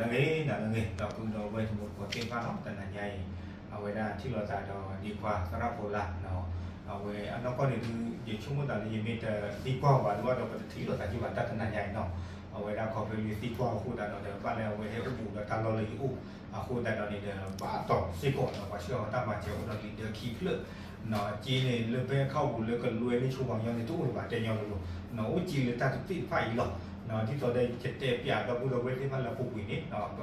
ဂ့ၤ နၤလၢဂ့ၤ ဒီပုၢ်ဒီဝဲၢ်တံၤဖိသကိးသ့ၣ်တဖၣ်လီၤ. တနၤညါအံၤ အဝဲဒၣ်ထံၣ်လိာ်သးဒီးဒံကွၢ်သရၣ်ဖိလၢ်နီၤ, အဝဲအနီၢ်ကီၢ်န့ၣ်ဒုး ယဆိကမိၣ်သးလၢယမ့ၢ်တသံကွၢ်ဘၣ်ဒီး ပတထံၣ်လိာ်သးက့ၤဘၣ်တၢ်တနၤညါအံၤနီၤ. အဝဲဒၣ်ခီဖျိလၢယသံကွၢ်အဃိသတးဒီး ဘၣ်လၢအဝဲဟဲအိၣ်ဘူးဒီးတၢ်လီၢ်လၢယအိၣ်အဃိသတးဒီးန့ၣ်ဒီး ဘၣ်တီၢ်စ့ၢ်ကီးဒီး ပှၤဆှၢအီၤတၢ်မၤစၢၤအိၣ်ဒီးလံာ်ဒၢခံဖျၢၣ် က့န့ၣ် လၢဘဲခီပူၤလၢကလွဲန့ၢ်ဆိပှၤကညီန့ၣ် တအိၣ်လၢၤဘၣ် တဲညီလိၤလိၤ, အိၣ်က့လၢတၢ်တသ့ၣ်တဖၣ်အံၤလီၤ. ဒ်သိးဒီးယတဲပျးဒီပုၢ်ဒီဝဲၢ်သ့ၣ်တဖၣ်လၢအပူၤကွံာ်န့ၣ် ပ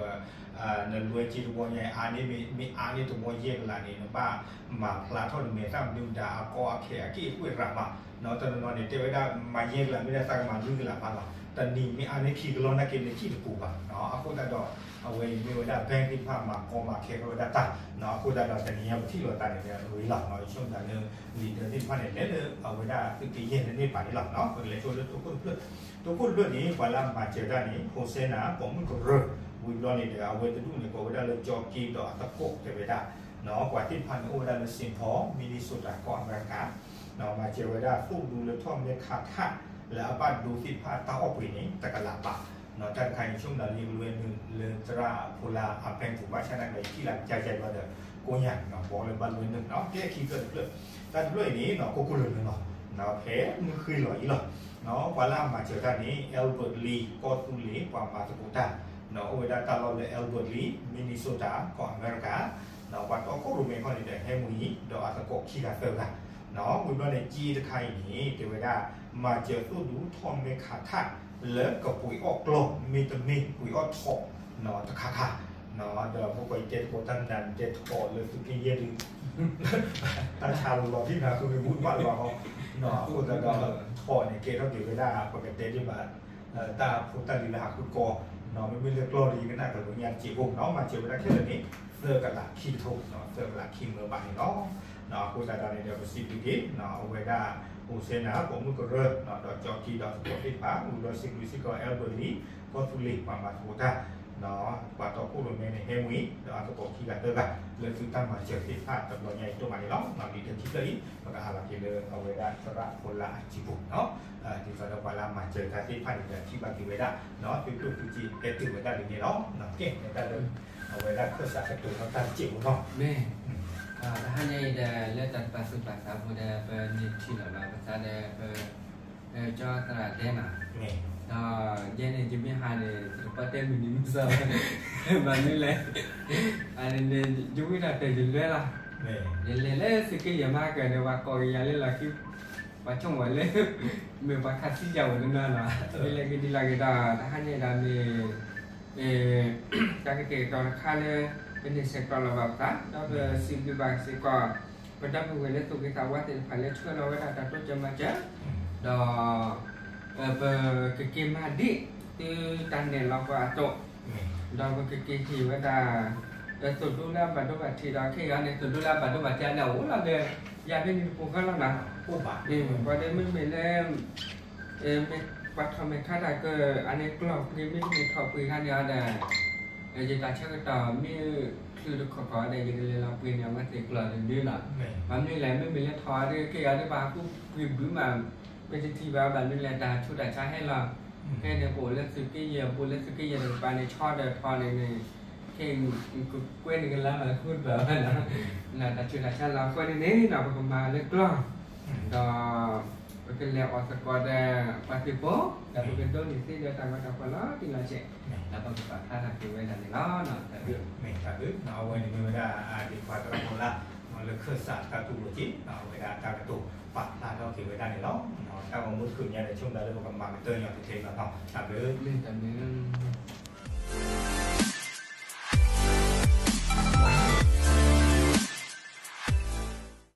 နလွဲက့တဝီညါအါန့ၢ် မ့ၢ်အါန့ၢ်တဝီယဲၢ်ကလးန့ၣ် နဘၣ်မၤဖျါထီၣ်နမဲာ်သၣ်မနုၤမတၤ အကီအခဲအက့ၢ်အဂီၤမး, တနီၤနီၤန့ၣ် တဲဝဲဒၣ်မၤယဲၢ်ကလး မ့ၢ်ဒၣ်သးကမၤလွံၢ်ကလးဘၣ်လီၤ. တနံၤမ့ၢ်အါန့ၢ်ခံကလီၢ်နာ်က့န့ၣ် စံၣ်တပူၤဘၣ်. အဃိသတးဒီး အဝဲအံၤမ့ၢ်ဝဲဒၣ် bank သ့ၣ်တဖၣ်မၤကီမၤခဲထီၣ်ဝဲဒၣ်တၢ်, အဃိသတးဒီးတနံၤညါပထံၣ်လိာ်သးန့ၣ်ဒီး ရ့လီၤ. ယဆိကမိၣ်သးလၢ လံာ်ဒၢသ့ၣ်တဖၣ်န့ၣ် လဲၤလၢအဝဲဒၣ်သုးက့ယဲၢ်လၢန့ၣ်ပာ်န့ၣ်လီၤ. ပကလဲၤဆိလၢတိခိၣ်တဖျၢၣ်, တိခိၣ်တဖျၢၣ်န့ၣ် ပှၤလၢအမၤစၢၤတၢ်န့ၣ် ဟိးစဲနၤ ပိာ်မုၣ်ကရၢ, ဝံၤဘျီန့ၣ်ဒီး အဝဲတဒူၣ်န့ၣ် ကိးဝဲဒၣ်လၢကၠီက့ဒီးအသကိးတဲဝဲဒၣ်, ပှၤသ့ၣ်တဖၣ်န့ၣ် အိၣ်ဝဲဒၣ်လၢ Saint Paul Minnesota ကီၢ်အမဲရကၤ မၤစၢၤဝဲဒၣ်သိၣ်ဒူလၢထီၣ်မဲခးထၣ် လၢအဘၣ်ဒိသ့ၣ်တဖၣ်တၢ်အီၣ်ပှ့ၤန့ၣ် တကလးဘး, တၢ်တခါအံၤ ယဆိကမိၣ်လၢယကလွဲနုာ်လၢသရၣ်ဖိလၢ်အ bank ပူၤ ဘၣ်ဆၣ်သနာ်က့ ယထံၣ်လၢကစၢ်ကဲဘျီဒီး ကိးညါ ဘီလၢဘၣ်လွဲနုာ်နီၤ ကဲခံဖျၢၣ်တဖျၢၣ်, တၢ်တဖျၢၣ်အံၤန့ၣ် ကိၢ်ကိၢ်လၢၤလၢၤလီၤ, ဖဲမုၢ်ဃ့လီၤအံၤလီၤ. ပှၤလၢအမၤစၢၤတၢ်န့ၣ် Albert Lee ကီၢ်သူလ့ၤ ပှၤမၤသကိးတၢ် အိၣ်ဝဲဒၣ်တၢ်လီၢ်လၢ Albert Lee Minnesota ကီၢ်အမဲရကၤ, ပှၤတီခိၣ်ရိၣ်မဲခီန့ၣ်ဒီး ဟဲမုၢ်အံၤ ဒီးအသကိးခံဂၤသၢဂၤ, ဝံၤဘျီန့ၣ် က့တခါအံၤန့ၣ် တဲဝဲဒၣ် မၤစၢၤသိၣ်ဒူထီၣ်မဲခးထၣ် လၢကပှ့ၤအီၣ်ကျီၢ် မ့တမ့ၢ်ပှ့ၤအီၣ်ထိး တခါခါ, ဒီးဖိခွါအံၤတဲသကိးတၢ်မနုၤ တဲထိးလၢသုးက့ယဲၢ်ဒုး တၢ်ဆါလီၤလီၤထံၣ်နၤ ဃုမ့ၢ်ဘူၣ်ဘၣ်လီၤဟီ, အဃိသတးဒီး ထိးန့ၣ် ကဲထီၣ်က့ၤဝဲဒၣ် ပကတဲဒ်ဘၣ် တၢ်ဖိတၢ်လံၤလၢဟးဃုကီၢ်, မ့မ့ၢ်လၢကျီၢ်ဒီး ယကနၣ်ကလိာ်ညါတစဲးဖိနီၤ မၤစၢၤဝဲဒၣ်ခဲလၢာ်န့ၣ် သၢကလးခံကထိ, သၢကလးခံမၢဘးန့ၣ်လီၤ. အဃိသတးဒီးန့ၣ်ဒီး ပစံးဘျုးက့ၤ အဝဲဒၣ် ဟိးစဲနၤ ပိာ်မုၣ်ကရၢ ဒီးကၠီက့ဒီးသကိးသ့ၣ်တဖၣ် ဝံၤဒီးစံးဘျုးစ့ၢ်ကီး Albert Lee ကီၢ်သူလ့ၤ ပှၤမၤသကိးတၢ် ပှၤတီခိၣ်ရိၣ်မဲန့ၣ် ဟဲမုၢ်အံၤ ဒီးအသကိးခံဂၤသၢဂၤ လၢသုတၢ်မၤစၢၤသ့ၣ်တဖၣ်တဘျီညါအံၤဒိၣ်မးန့ၣ်လီၤ. လံာ်ဒၢခံဖျၢၣ်အံၤ ပကဟးလီၤက့ၤလၢအဝဲဒၣ်သရၣ်ဖိလၢ်အစုပူၤနီၤ, ဒ်သိးဒီးပှၤလၢအမၤစၢၤတၢ်သ့ၣ်တဖၣ်န့ၣ်ဒီး ထံၣ်ဘၣ်က့ၤဝဲဒၣ် သုးကျိၣ်သုးစ့ကဲတုၤဝဲဒၣ်လံန့ၣ်လီၤ. ကဲ တၢ်လၢ အဝဲဒၣ်ခၢၣ်စးကတိၤထီၣ်တၢ်တစဲးဖိနီၤ, မ့ၢ် တဟါညါအံၤဒီး လၢတၢ်ပာ်သူၣ်ပာ်သးဖိဒီး ပန့ၢ်ထံၣ်လီၤဘၣ်ပသးဒီး ပ ကၠီသရၣ်ဒဲနီၤ, ဒီးယဲန့ၣ် ယမ့ၢ်ဟးန့ၣ် ယတပီၢ်တဲမုၢ်နံၤမုၢ်သီ, ဘၣ်မနုၤလဲၣ်, အန့ၣ်န့ၣ် ယဝံတၢ်တၢၢ်ယလဲၤလီၤ, ယလဲၤလၢသုးက့ယဲၢ်မၤကၢၢ်န့ၣ် ပှၤကိးက့ၤယၤလၢလီၢ်ခံ, ပှၤဆိကမိၣ်လၢ မ့ၢ်ပှၤခးသံယၤဝဲတနီၤနီၤ, ယလဲၤက့ၤဒ်လီၤက့ၤဒီး တဟါညါအံၤဒီးမ့ၢ် တၢ်ကတဲာ်ကတီၤတခါလၢ ပန့ၢ်ဆဲးကျိးလီၤဘၣ်ပသး ဒီးပစံးဘျုးဘၣ်စ့ၢ်ကီး ပဒီပုၢ်ဝဲၢ်လၢသူၣ်ဂ့ၤသးဝါသ့ၣ်တဖၣ်လၢဆှၢလီၤဝဲဒၣ်တၢ်တိစၢၤမၤစၢၤ, ဒီး ပကက့ၤမၤဒ်သုတၢ်နဲၣ်လီၤပှၤအသိး, ဒီးပကက့ၤဟ့ၣ်ဝဲဒၣ် သိၣ်ဒူလၢအဘၣ်ဒိဘၣ်ထံးဒီး ခဲအံၤန့ၣ် သိၣ်ဒူလၢအဘၣ်ဒိဘၣ်ထံးန့ၣ် အိၣ်လီၤဒီး ယၤဖဲန့ၣ်တပူၤဃီလီၤနီၤ, ပှၤဒီးမ့မ့ၢ်လၢ မ့ၢ်ပှၤထီၣ်မဲာ်ခါတၢ်ကၢၢ် အန့ၣ်ကျီၢ်ပှ့ၤ မ့တမ့ၢ်ထီၣ်ပှ့ၤခါန့ၣ်အီၤဒီး ယတၢ်ဆၢကတီၢ်မ့ၢ်ချုးတခီၣ်ခီၣ်ဒီး ယကလဲၤလီၤပှ့ၤန့ၣ် အဝဲသ့ၣ်ကျီၢ်တဒုနီၤ, ဘၣ်မနုၤလဲၣ် မ့မ့ၢ်လၢထီၣ်အီၤဒီး ခဲအံၤဒီး ပှၤဟးဃုပှ့ၤဘုးမး မ့ၢ်တထံၣ်ဘၣ် ဘၣ်မနုၤလဲၣ် တၢ်ဆူးတၢ်ဆါဟဲလီၤ, ခဲအံၤန့ၣ် ပအိၣ်လၢသုးက့ယဲၢ် ပအိၣ်လၢသုးက့ယဲၢ်တကပၤန့ၣ် ဆီဒီးထီၣ်န့ၣ်န့ၣ် ခဲအံၤ ကွဲန့ၣ်ကလါလီၤ ဃုတဘၣ်ဘၣ်နီၤ, တၢ်ဆူးတၢ်ဆါလီၤ ကွဲန့ၣ်န့ၣ်နီၤ ပကမၤလၢကျီၢ် ဒီး ပကလဲၤအီၣ်သကိးဒီးပှၤသုးဖိ ဒီးပကဒိးန့ၢ်သ့ဒီးတၢ်ဂီၤတၢ်ဖီၣ်လီၤတံၢ်လီၤဆဲး, ဒီးပကပာ်ဖျါထီၣ်က့ၤဝဲဒၣ်န့ၣ်လီၤ. တၢ်ဘျုး, မ့ၢ်တၢ်ဘျုး, အဝဲန့ၣ်မ့ၢ်ဝဲဒၣ် ဒ့ခွါသရၣ်ဖိလၢ် လၢခၢၣ်စးတၢ်တူၢ်လိာ်က့ၤ အဝဲဒၣ်တၢ်ကတိၤပာ်ဖျါထီၣ်က့ၤဝဲဒၣ်န့ၣ်လီၤ. တၢ်ဂီၤမူတချုးညါဒီး ဆိကမိၣ်လၢပကမၤကတၢၢ်ညီတထဲလီၤနီၤ. တၢ်ဘျုး, မ့ၢ်တၢ်ဘျုး